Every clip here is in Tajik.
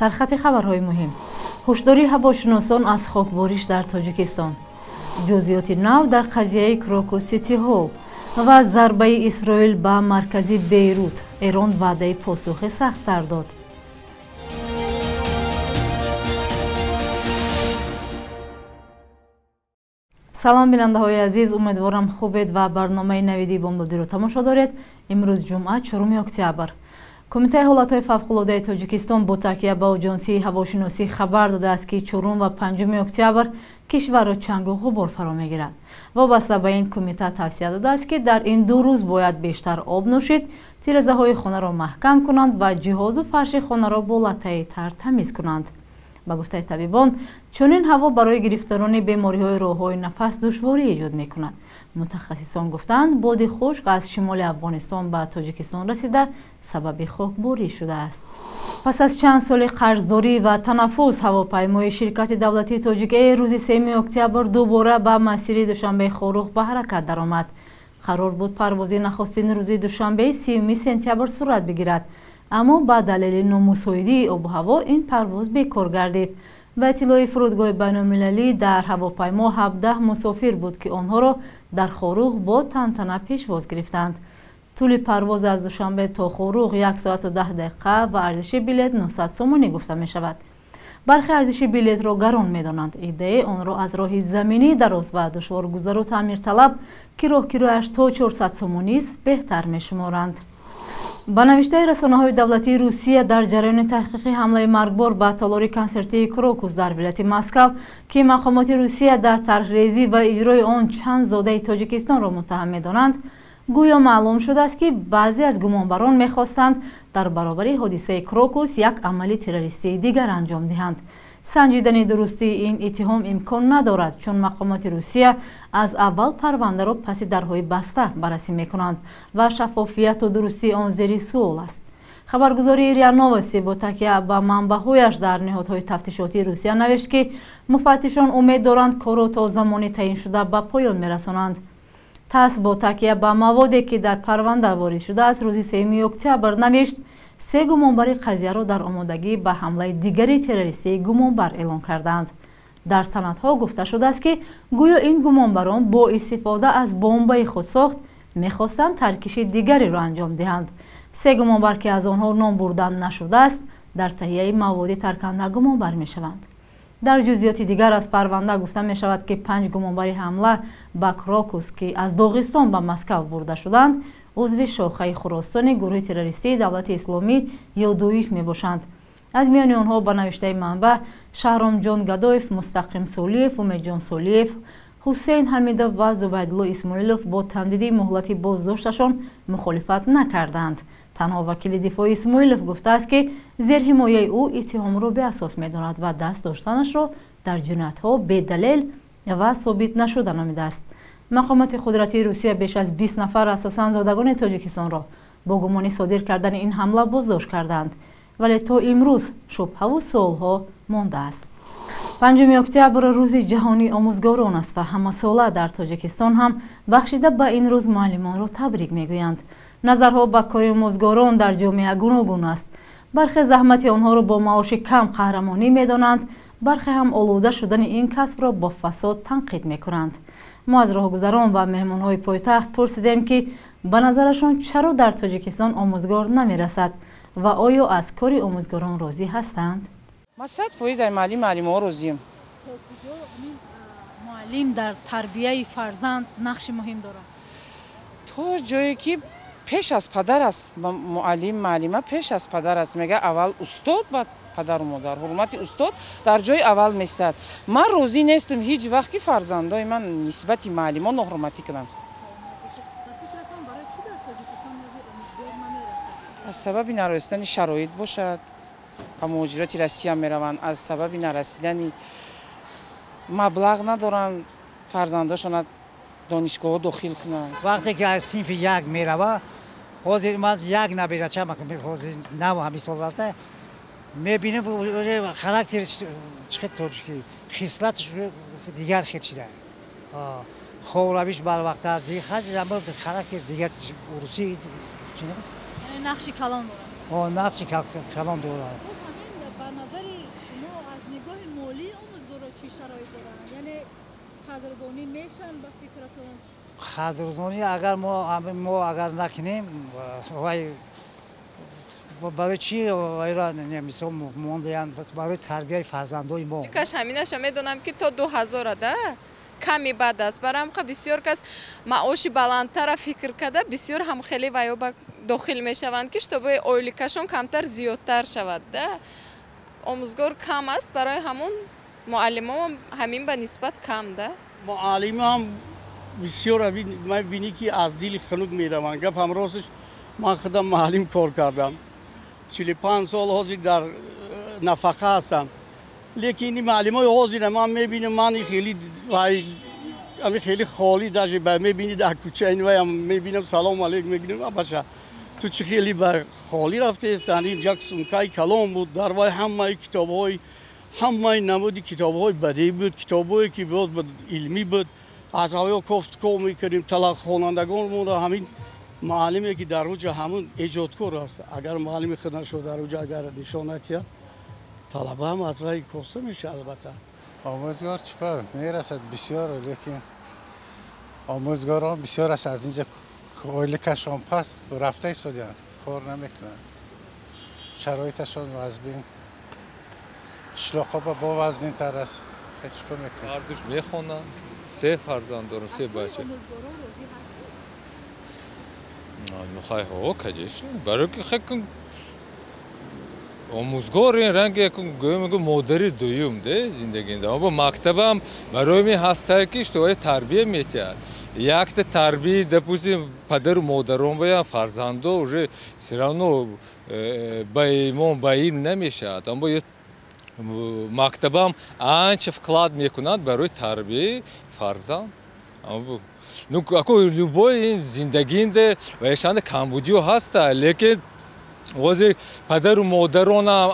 Сархати хабарҳои муҳим. Ҳушдории ҳавошиносон аз хокбориш дар Тоҷикистон. Ҷузъиёти нав дар қазияи Крокус Сити Ҳолл ва зарбаи Исроил ба маркази Бейрут. Эрон ваъдаи посухи сахттар дод. Салом бинандаҳои азиз, умедворам хубед ва барномаи навиди бомдодиро тамошо доред. Имрӯз ҷумъа, 4 октябр. Кумитаи ҳолатҳои фавқулодаи Тоҷикистон бо такя ба оҷонсии ҳавошиносӣ хабар додааст, ки 4 ва 5 октябр кишварро чангу ғубор фаро мегирад. Вобаста ба ин кумита тавсия додааст, ки дар ин ду рӯз бояд бештар об нӯшид, тирезаҳои хонаро маҳкам кунанд ва ҷиҳозу фарши хонаро бо латтаи тар тамиз кунанд. Ба гуфтаи табибон, чунин ҳаво барои гирифторони бемориҳои роҳҳои нафас душворӣ эҷод мекунад. Мутахассисон гуфтанд, боди хушк аз шимоли Афғонистон ба Тоҷикистон расида сабаби хокборӣ шудааст. Пас аз чанд соли қарздорӣ ва танаффус, ҳавопаймои ширкати давлатии Тоҷик Эйр рӯзи 3 октябр дубора ба масири Душанбеи Хоруғ ба ҳаракат даромад. Қарор буд парвози нахустин рӯзи душанбеи 3 сентябр сурат бигирад, аммо ба далели номусоидии обу ҳаво ин парвоз бекор гардид. Ба иттилои фурудгоҳи байналмилалӣ, дар ҳавопаймо 17 мусофир буд, ки онҳоро дар Хоруғ бо тантана пешвоз гирифтанд. Тӯли парвоз аз Душанбе то Хоруғ 1 соату 10 дақиқа ва арзиши билет 900 сомонӣ гуфта мешавад. Бархе арзиши билетро гарон медонанд. Иддаи онро аз роҳи заминӣ дароз ва душворгузару таъмирталаб, ки роҳкирояш то 400 сомонист, беҳтар мешуморанд. Ба навиштаи расонаҳои давлатии Русия, дар ҷараёни таҳқиқи ҳамлаи маргбор ба толори консертии Крокус дар вилояти Москав, ки мақомоти Русия дар тарҳрезӣ ва иҷрои он чанд зодаи Тоҷикистонро муттаҳам медонанд, гӯё маълум шудааст, ки баъзе аз гумонбарон мехостанд дар баробари ҳодисаи Крокус як амали террористии дигар анҷом диҳанд. Санҷидани дурустии ин иттиҳом имкон надорад, чун мақомоти Русия аз аввал парвандаро паси дарҳои баста баррасӣ мекунанд ва шаффофияту дурустии он зери суол аст. Хабаргузории РИА Новости бо такя ба манбаъҳояш дар ниҳодҳои тафтишотии Русия навишт, ки муфаттишон умед доранд корро то замони таъиншуда ба поён мерасонанд. ТАСС бо такя ба маводе, ки дар парванда ворид шудааст, рӯзи 3 октябр навишт, се гумонбари қазияро дар омодагӣ ба ҳамлаи дигари террористии гумонбар эълон кардаанд. Дар санадҳо гуфта шудааст, ки гӯё ин гумонбарон бо истифода аз бомбаи худсохт мехостанд таркиши дигареро анҷом диҳанд. Се гумонбар, ки аз онҳо ном бурдан нашудааст, дар таҳияи маводи тарканда гумонбар мешаванд. Дар ҷузъиёти дигар аз парванда гуфта мешавад, ки 5 гумонбари ҳамла ба Крокус, ки аз Доғистон ба Москав бурда шуданд, узви шохаи Хуросони гурӯҳи террористии Давлати Исломӣ ё Доиш мебошанд. Аз миёни онҳо, ба навиштаи манбаъ, Шаҳромҷон Гадоев, Мустақим Солиев, Умедҷон Солиев, Ҳусейн Ҳамидов ва Зубайдулло Исмоилов бо тамдиди муҳлати боздошташон мухолифат накарданд. Танҳо вакили дифои Исмоилов гуфтааст, ки зерҳимояи ӯ иттиҳомро беасос медонад ва даст доштанашро дар ҷиноятҳо бедалел ва собит нашуда номидааст. Мақомоти қудратии Русия беш аз 20 нафар, асосан зодагони Тоҷикистонро, бо гумони содир кардани ин ҳамла боздошт карданд, вале то имрӯз шубҳаву суолҳо мондааст. 5 октябр рӯзи ҷаҳонии омӯзгорон аст ва ҳамасола дар Тоҷикистон ҳам бахшида ба ин рӯз муаллимонро табрик мегӯянд. Назарҳо ба кори омӯзгорон дар ҷомеа гуногун аст. Бархе заҳмати онҳоро бо маоши кам қаҳрамонӣ медонанд, бархе ҳам олуда шудани ин касбро бо фасод танқид мекунанд. Мо аз роҳгузарон ва меҳмонҳои пойтахт пурсидем, ки ба назарашон чаро дар Тоҷикистон омӯзгор намерасад ва оё аз кори омӯзгорон розӣ ҳастанд? Ма 100% аз муаллим муаллимҳо розием. То куҷо муаллим дар тарбияи фарзанд нақши муҳим дорад? То ҷое ки пеш аз падар аст. Муаллим, муаллима пеш аз падар аст. Мега аввал устод, баъд падару модар. Ҳурмати устод дар ҷои аввал местад. Ман розӣ нестам ҳеҷ вақт, ки фарзандои ман нисбати муаллимон ноҳурматӣ кунанд. Аз сабаби нарасидани шароит бошад, ба муҳоҷироти Россия мераванд, аз сабаби нарасидани маблағ надоранд фарзандошона донишгоҳҳо дохил кунанд. Вақте ки аз синфи як мерава, ҳозир ман як набирачам, ҳозир нав ҳамин сол рафта, мебинем характер чӣ хел тоҷикӣ, хислаташ дигар хел шида. Ховравиш барвақттар, характер дигар урусӣ. Нақши калон дорад. Нақши калон дорад. Ба назари Аз нигоҳи молӣ омӯзгоро чӣ шароит доранд? Яъне қадрдонӣ мешаванд ба фикратон? Қадрдонӣ агар мо агар накунем, вай барои чӣ вайра мисол мондаянд барои тарбияи фарзандои мо. Каш ҳаминаша медонам ки то 2000 да ками бад аст. Барои бисёр кас маоши баландтара фикр карда, бисёр ҳам хеле ваё ба дохил мешаванд, ки чтобы ойликашон камтар зиёдтар шавад. Да? Омӯзгор кам аст, барои ҳамун муаллимон ҳамин ба нисбат кам, да? Муаллимам бисёр ман бинӣ ки аз дили хунук мераванд. Гап ҳам росташ, ман худам муаллим кор кардам. 45 сол ҳозир дар нафақа ҳастам. Лекин ин муаллимои ҳозира ман мебинам, ман хеле ами хеле холӣ даже мебинӣ дар кӯча ин ваям мебинам, салом алейкум мегӯям, баша ту чӣ хеле ба холӣ рафтаестанд. Ин як сумкаи калон буд, дар вай ҳамаи китобҳои, ҳамаи намуди китобҳои бадеӣ буд, китобҳое ки боз илмӣ буд. Аз ҳаво кофтков мекардем, талабхонандагонмонро. Ҳамин муаллиме ки дар уҷа ҳамун эҷодкор аст, агар муаллими худ нашуд дар уҷа агар нишон натиҳад, талаба ҳам аз вай коста мешавад. Албатта омӯзгор чипа мерасад бисёр, лекин омӯзгорон бисёраш аз инҷа ойликашон паст рафта истодианд, кор намекунанд, шароиташон вазбин, қишлоқҳо бо вазнинтар аст. Ҳеҷ кор мекунад. Ҳардуш мехонанд, се фарзанд дорам, се бача. Ну хай, ҳо, конечно. Барои ки хай омӯзгор ин ранги якум гӯем модари дуюм де зиндагинда. Аммо мактабам барои ми ҳастае ки что тарбия метиҳад. Якта тарбия, допустим, падару модарон бояд фарзандо уже всё равно ба имон, ба илм намешавад. Аммо мактабам анча вклад мекунад барои тарбияи фарзанд. Ну, ако любой ин зиндагинде ваешанда камбудиё ҳаста, лекин ози падару модаронам,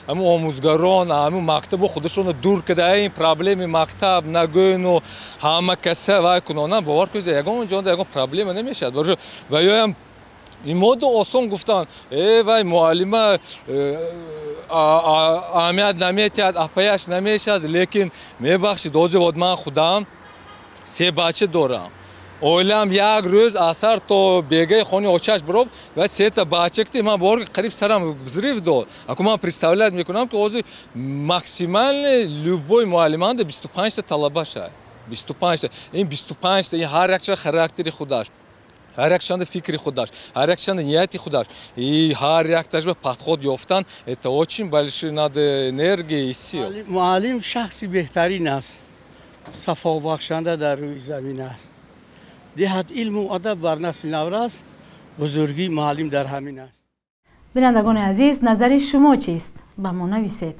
ҳамун омӯзгарон, ҳамун мактабо худашонро дур карда, ин проблеми мактаб нагӯйну ҳама каса вай кунонам, бовар кунед, ягон ҷонда ягон проблема намешавад. Ва ёям имоду осон гуфтан, вай муаллима аҳамият наметиҳад, апаяш намешавад, лекин мебахшид, ози вот ман худам се бача дорам. Оилам як рӯз асар то бегаи хони очаш биров ва сета бача ки ман бор қариб сарам взрыв дод. Ако ман представлять мекунам ки ҳозир максимально любой муаллиманда 25 та талаба шай. 25 та. Ин 25 та, ин ҳар якша характери худаш, ҳар якшанда фикри худаш, ҳар якшанда нияти худаш. И ҳар якташ ба подход ёфтан, это очень большие надо энергии и сил. Муаллим шахси беҳтарин аст, сафобахшанда дар рӯи замин аст. Диҳад илму адаб бар насли наврас, бузургии муаллим дар ҳамин аст. Бинандагони азиз, назари шумо чист? Ба мо нависед.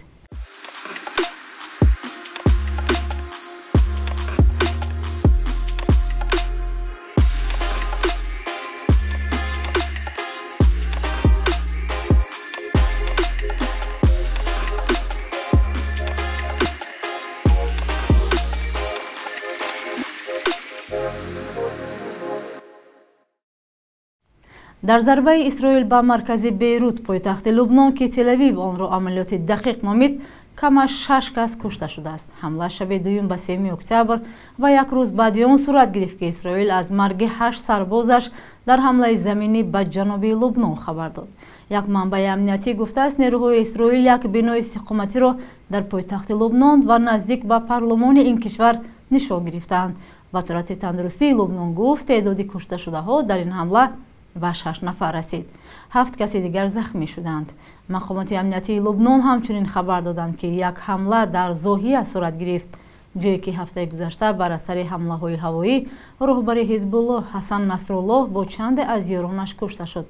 Дар зарбаи Исроил ба маркази Бейрут, пойтахти Лубнон, ки Телавив онро амалиёти дақиқ номид, кам аз 6 кас кушта шудааст. Ҳамла шаби дуюм ба 3 октябр ва як рӯз баъди он сурат гирифт, ки Исроил аз марги 8 сарбозаш дар ҳамлаи заминӣ ба ҷануби Лубнон хабар дод. Як манбаи амниятӣ гуфтааст, нерӯҳои Исроил як бинои истиқоматиро дар пойтахти Лубнон ва наздик ба парлумони ин кишвар нишон гирифтаанд. Вазорати тандурустии Лубнон гуфт, теъдоди кушташудаҳо дар ин ҳамла ба 6 нафар расид. 7 каси дигар захмӣ шуданд. Мақомоти амниятии Лубнон ҳамчунин хабар доданд, ки як ҳамла дар Зоҳия сурат гирифт, ҷое ки ҳафтаи гузашта бар асари ҳамлаҳои ҳавоӣ роҳбари Ҳизбуллоҳ Ҳасан Насруллоҳ бо чанде аз ёронаш кушта шуд.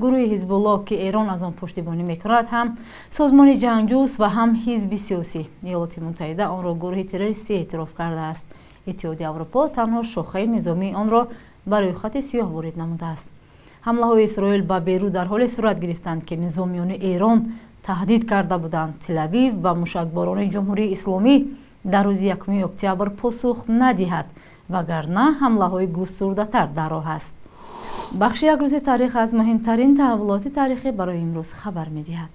Гурӯҳи Ҳизбуллоҳ, ки Эрон аз он пуштибонӣ мекунад, ҳам созмони ҷангҷӯст ва ҳам ҳизби сиёсӣ. Иёлоти Муттаҳида онро гурӯҳи террористӣ эътироф кардааст. Иттиҳоди Аврупо танҳо шохаи низомии онро ба рӯйхати сиёҳ ворид намудааст. Ҳамлаҳои Исроил ба Бейрут дар ҳоле сурат гирифтанд, ки низомиёни Эрон таҳдид карда буданд. Телавив ба мушакборони Ҷумҳурии Исломӣ дар рӯзи 1 октябр посух надиҳад, вагарна ҳамлаҳои густурдатар дар роҳ аст. Бахши як рӯзи таърих аз муҳимтарин таҳаввулоти таърихӣ барои имрӯз хабар медиҳад.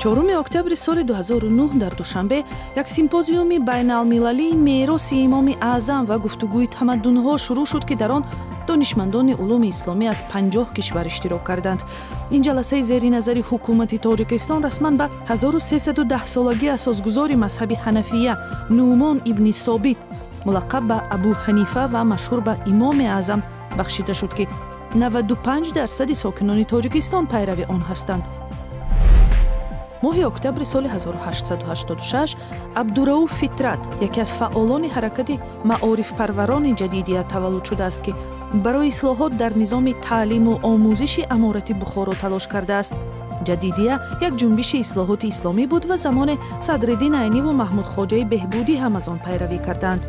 4 октябри соли 2009 дар Душанбе як симпозиуми байналмилалии мероси имоми аъзам ва гуфтугӯи тамаддунҳо шурӯъ шуд, ки дар он донишмандони улуми исломӣ аз 50 кишвар иштирок карданд. Ин ҷаласаи зери назари ҳукумати Тоҷикистон расман ба 1310-солагии асосгузори мазҳаби ҳанафия Нуъмон ибни Собит, мулаққаб ба Абу Ҳанифа ва машҳур ба Имоми Аъзам бахшида шуд, ки 95% сокинони Тоҷикистон пайрави он ҳастанд. Моҳи октябри соли 1886 Абдурауф Фитрат, яке аз фаъолони ҳаракати маорифпарварони ҷадидия таваллуд шудааст, ки барои ислоҳот дар низоми таълиму омӯзиши аморати Бухоро талош кардааст. Ҷадидия як ҷунбиши ислоҳоти исломӣ буд ва замоне Садриддин Айниву Маҳмудхоҷаи Беҳбудӣ ҳам аз он пайравӣ карданд.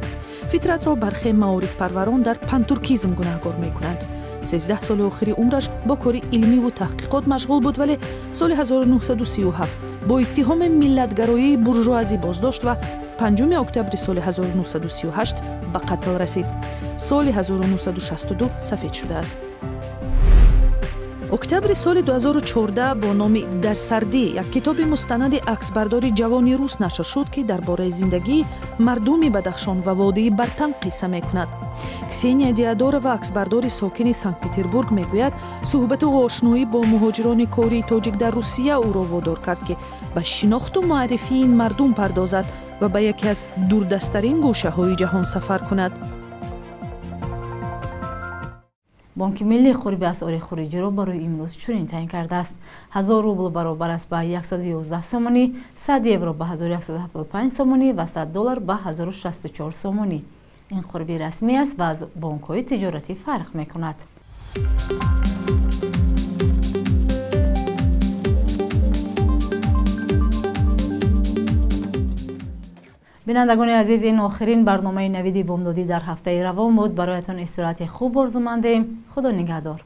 Фитратро бархе маорифпарварон дар пантуркизм гунаҳгор мекунанд. 13 соли охири умраш бо кори илмиву таҳқиқот машғул буд, вале соли 1937 бо иттиҳоми миллатгароии буржуазӣ боздошт ва 5 октябри соли 1938 ба қатл расид. Соли 1962 сафед шудааст. Октябри соли 2014 бо номи «Дар сардӣ» як китоби мустанади аксбардори ҷавони рус нашр шуд, ки дар бораи зиндагии мардуми Бадахшон ва водии Бартанг қисса мекунад. Ксения Диадорова, аксбардори сокини Санкт-Петербург, мегӯяд, суҳбату ошноӣ бо муҳоҷирони кории тоҷик дар Русия ӯро водор кард, ки ба шинохту муаррифии ин мардум пардозад ва ба яке аз дурдасттарин гӯшаҳои ҷаҳон сафар кунад. Бонки миллӣ қурби асъори хориҷиро барои имрӯз чунин таъин кардааст. 1000 рубл баробар аст ба 111 сомонӣ, 100 евро ба 1175 сомонӣ ва 100 доллар ба 1064 сомонӣ. Ин қурби расмӣ аст ва аз бонкҳои тиҷоратӣ фарқ мекунад. Бинандагони азиз, ин охирин барномаи Навиди бомдодӣ дар ҳафтаи равон буд. Бароятон истироҳати хуб орзумандем. Худо нигаҳдор.